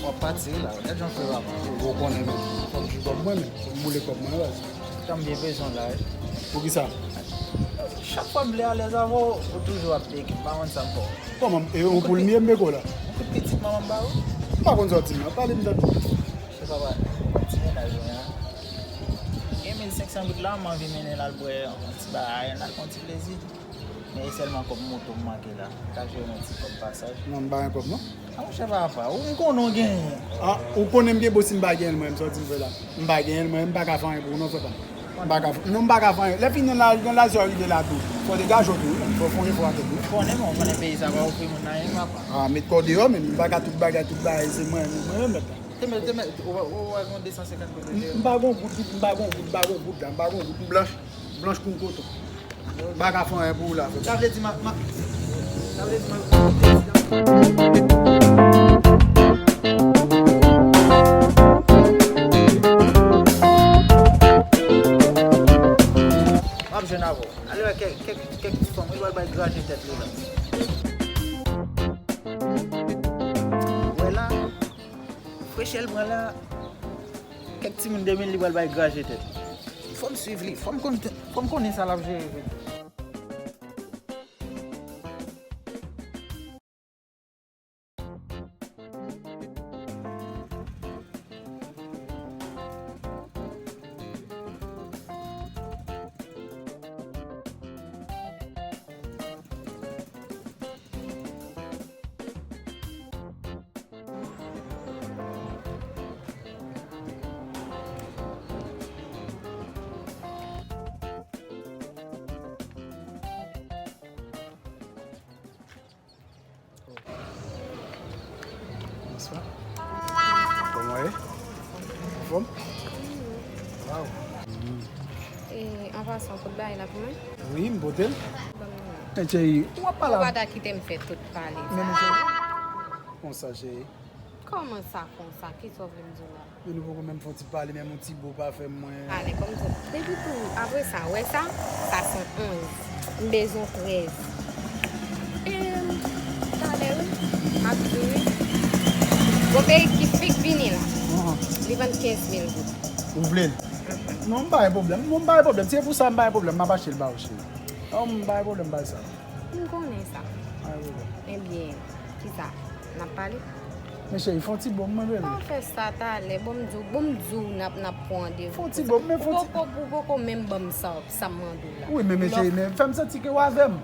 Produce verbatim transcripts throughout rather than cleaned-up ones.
M ap pati wi la, gad jan m fè papa. Ou konnen menm, fòk m jwi kòb mwen menm, fòk m boule kòb mwen wi baz. Tan m byen bezwen w la wi. Poukisa? Chak fwa m vle alèz avè w, ou toujou ap peye, m pa konn sa m fè w. Kòman? E yon poul m ye m peko la? Yon kout pitit manman m ba ou? M pa konn sa w di m nan, pale m tande. Se papa, ti mennaj mwen an. Gen mil senk san goud la, m anvi mennen l al bwè yon ti bagay, l al fè yon ti plezi. Men e sèlman kòb moto m manke la. M ta jere yon ti kòb pasaj. Non, m pa gen kòb non. A monchè papa, ou m konnen w genyen. A, ou konnen m gen bon si m pa genyen l mwen, sa w di m fè la. M pa genyen l mwen, m pa ka fè anyen pou ou non frè pa m. M pa ka fè, non, m pa ka fè anyen. Lè fini nan la, nan laj sa w rive la tou. Fò w degaje w tou wi, fò w fè yon efò a tèt ou. Ou konnen mwen, ou konnen peyi sa pa ofri moun anyen papa. A, met kò w deyò menm, m pa ka tout bagay, tout bagay se mwen, mwen, mwen mèt la. Te mèt, te mèt, ou, ou, ou pa gen de san senkant goud ou jere? M pa gen goud, m pa gen goud, m pa gen goud la, m pa gen goud, m blanch, blanch kou koton. M pa ka fè anyen pou ou la, frè. Sa vle di ma, ma, sa vle di ma. M ap jwenn avè w. Ale wè kèk, kèk, kèk ti fanm, wi, l pral bay graje tèt li la. Wè la, frechè l pran la, kèk timoun de mil li pral bay graje tèt. Fò m swiv li, fò m konn, fò m konnen sa l ap jere vre. Bonswa. Kòman w ye? Anfòm? Waw. E, an pasan, ou pot bagay la pou mwen? Wi, m pote l. Ban m li. Men cheri, w ap pale. Ou pa ta kite m fè tout pale sa. Men cheri, konsa cheri. Kòman sa konsa? Kisa w vle m di w la? Men nou poko menm fè yon ti pale, menm yon ti bo pa fè mwen. Ale, ban m di w. Depi tou, apre sa, wè sa? Sa se yon onz. M bezwen trèz. Em, talè wi. M ap di w wi. Gon peyi ki fik vini la. Li vann kenz mil goud. Ou vle l? Non, m pa gen pwoblèm. Non, m pa gen pwoblèm. Si se pou sa, m pa gen pwoblèm. M ap achte l ba ou, cheri. Non, m pa gen pwoblèm bay sa. M konnen sa. Pa gen pwoblèm. Ebyen, kisa? N ap pale? Men cheri, fè yon ti bo mwen, bebe. Pa fè sa talè. Bon, m di w, bon, m di w, n ap, n ap pran randevou. Fè yon ti bo, men fè yon ti. Ou poko, ou poko menm ban m sa, sa m mande w la. Wi, men, men cheri, men fè m santi ke w avè m.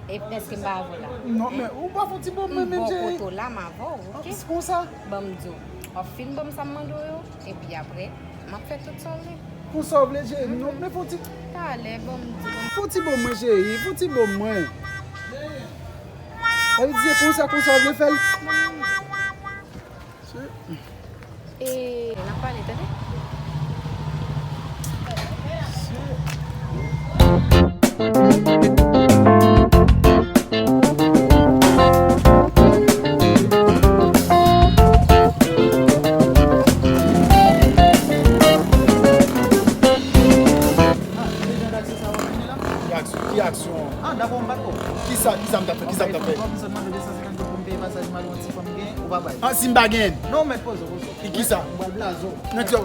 E èske m pa avè w la? Non, men ou pa fè yon ti bo mwen, men cheri. M bò kote w la, m avè w, oke? Konsa? Ban m di w. W ap fin ban m sa m mande w yo, epi apre, m ap fè tout sa w vle. Konsa w vle, cheri? Non, men fè yon ti. Talè, ban m di w. Fè yon ti bo mwen, cheri, fè yon ti bo mwen. Sa vle di se konsa, konsa w vle fè l? E, n ap pale, tande? Ki aksyon? Ki aksyon? Ah, dakò, m pa twò. Kisa, kisa m t ap fè? Kisa m t ap fè? Bon, m sot mande de san senkant goud pou m peye pasaj m al wè yon ti fanm gen, ou pa bay. Ah, si m pa gen? Non, mèt poze w, poze w. E kisa? Mwen, mwen bwè blazo. Nèg sa, w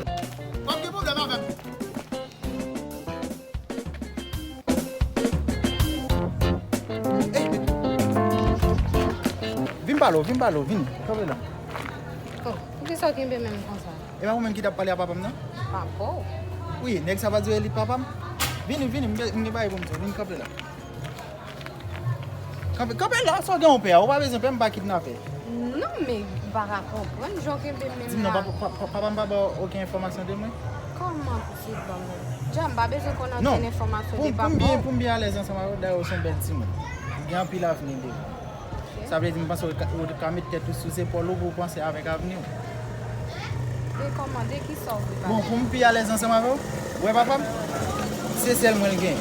ap gen pwoblèm avè m. Ey! Vin pale w, vin pale w, vin. Kanpe la. Oh, poukisa w kenbe men m konsa? E pa ou menm ki t ap pale a papa m nan? Papa w? Wi, nèg sa pa di w e li papa m? Vini, vini, m gen, m gen bagay pou m di w. Vin kanpe la. Kanpe, kanpe la, sa w gen yon pè a? Ou pa bezwen pè, m pa kidnapè. Non, men m pa ka konprann jan w kenbe men m la. Di m non, papa, papa, papa m pa ba w okenn enfòmasyon de mwen? Kòman pitit ban mwen? Dja, m pa bezwen konn okenn enfòmasyon de papa w. Non, pou, pou m byen, pou m byen alèz ansanm avè w, dayè w se yon bèl timoun. Ou gen anpil avni devan w. Sa vle di, m panse w ka, ou ka met tèt ou sou zepòl ou pou w panse avèk avni w. Men kòman, de kisa w vle pale? Bon, pou m pi alèz ansanm avè w, ou wè papa m, se sèl mwen l gen.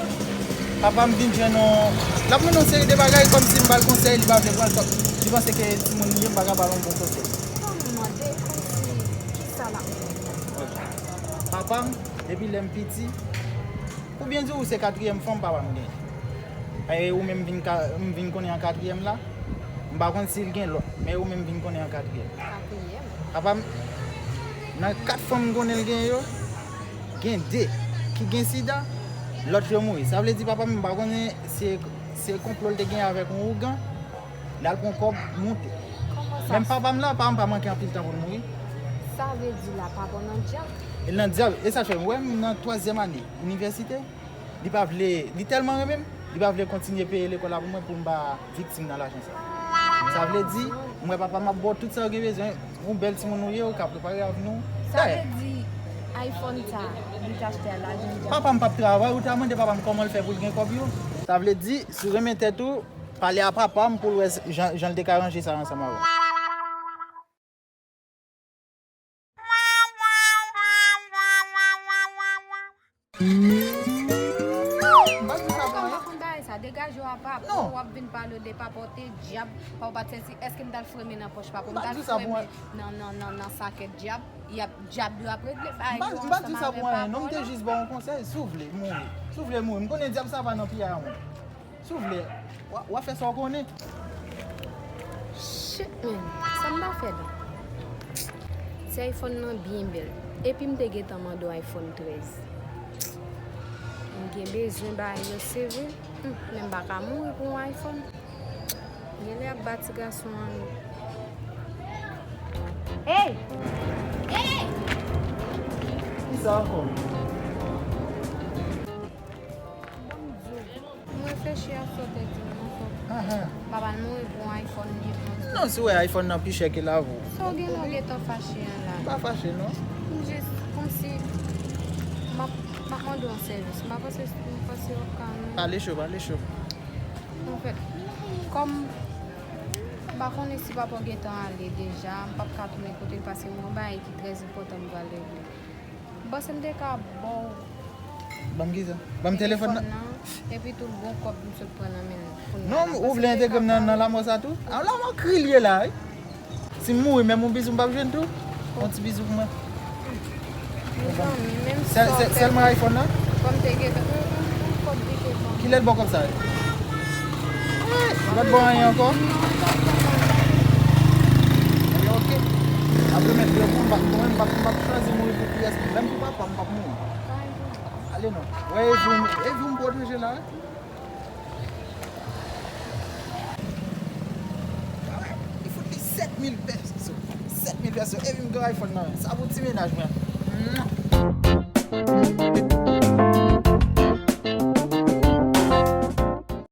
Papa m vin jwenn yon, l ap mennen yon seri de bagay kòmsi m ba l konsèy, li pa vle pran l, li panse ke timoun li ye, m pa ka ba l yon bon konsèy. Kòman, de kòmsi, kisa l ap mennen? Papa m, depi lè m piti, pou byen di w, se katriyèm fanm papa m gen. E ou menm vin ka, m vin konnen an katriyèm la. M pa konn si l gen lòt, men ou menm vin konnen an katriyèm. Papa m, nan kat fanm m konnen l gen yo, gen de ki gen sida, lòt yo mouri. Sa vle di papa m, m pa konnen se, se konplo l te gen avèk yon ougan, l al pran kòb, moute. Menm papa m la, papa m pa manke anpil tan pou l mouri. Sa vle di la, papa w nan dyab? L nan dyab, e sa fè m wè m nan twazyèm ane inivèsite. Li pa vle, li tèlman renmen m, li pa vle kontinye peye lekòl la pou mwen pou m pa viktim nan lajan sa. Sa vle di, m wè papa m ap ba w tout sa w gen bezwen, yon bèl timoun ou ye, ou ka prepare avni w. Sa vle di, iPhone sa, li t achte a lajan djab. Papa m p ap travay, ou ta mande papa m kòman l fè pou l gen kòb yo. Sa vle di, si w renmen tèt ou, pale a papa m pou l wè jan, jan l te ka ranje sa ansanm avè w. M pa di sa pou anyen. Konn bagay sa, degaje w apa, pou w ap vin pale de papa w te dyab, pa w pa t sèsi, èske m t al fouye men nan pòch papa w? M t al fouye men nan, nan, nan, nan sakèt dyab, y ap, dyab yo ap regle bagay yo ansanm avè papa w, non? M pa di sa pou anyen, non, m te jis ba w yon konsèy, si w vle mouri, si w vle mouri, m konnen dyab sa pa nan piyay a moun. Si w vle, w a, w a fè sa w konnen. Shit, man. Sa m ta fè la? Ti iPhone nan byen bèl. Epi m te gentan mande w iPhone trèz. M gen bezwen bagay yo, se vre. Hmm, men m pa ka mouri pou yon iPhone. Genlè y ap ba ti gason an. Hey! Hey! Kisa ankò? Ban m di w. M reflechi a sa w te di m nan, so, m pa pral mouri pou yon iPhone ni onz. Non, si w wè iPhone nan pi chè ke lavi w. Sa w gen lè w gentan fache an la? M pa fache, non. M jis, kòmsi, m ap, m ap mande w yon sèvis. M pa panse, m panse w ap ka. Pale cho, pale cho. Anfèt, kòm m pa konnen si papa w gentan ale deja, m p ap ka tounen kote l paske m gen yon bagay ki trè enpòtan m pral regle. M panse m te ka ba w. Ban m kisa? Ban m telefòn nan. Epi tou, gon kòb m sot pran nan men l kounye a la. Non, ou vle entegre m nan, nan lanmò sa tou? A, lanmò kri l ye la, wi. Si m mouri, menm yon bizou m p ap jwenn tou? Yon ti bizou pou mwen. Mezanmi, menm sa w fè. Sèlman iPhone nan? Kòm te gen yon, yon, yon kòb ki te ban m. Kilè l ba w kòb sa ye? Ou pa t ba w anyen ankò? Non, m pa t ba w anyen. Ebyen, oke. Apre mèt grangou, m pa, mwen, m p ap, m p ap chwazi mouri pou pyès, menm pou papa m, m p ap mouri. Pa gen pwoblèm. Ale non. Wè, e vi w, e vi w m pwoteje la, wi. Li fout li sèt mil pèso. Sèt mil pèso. Epi m gen iPhone nan men. Sa pou ti mennaj mwen.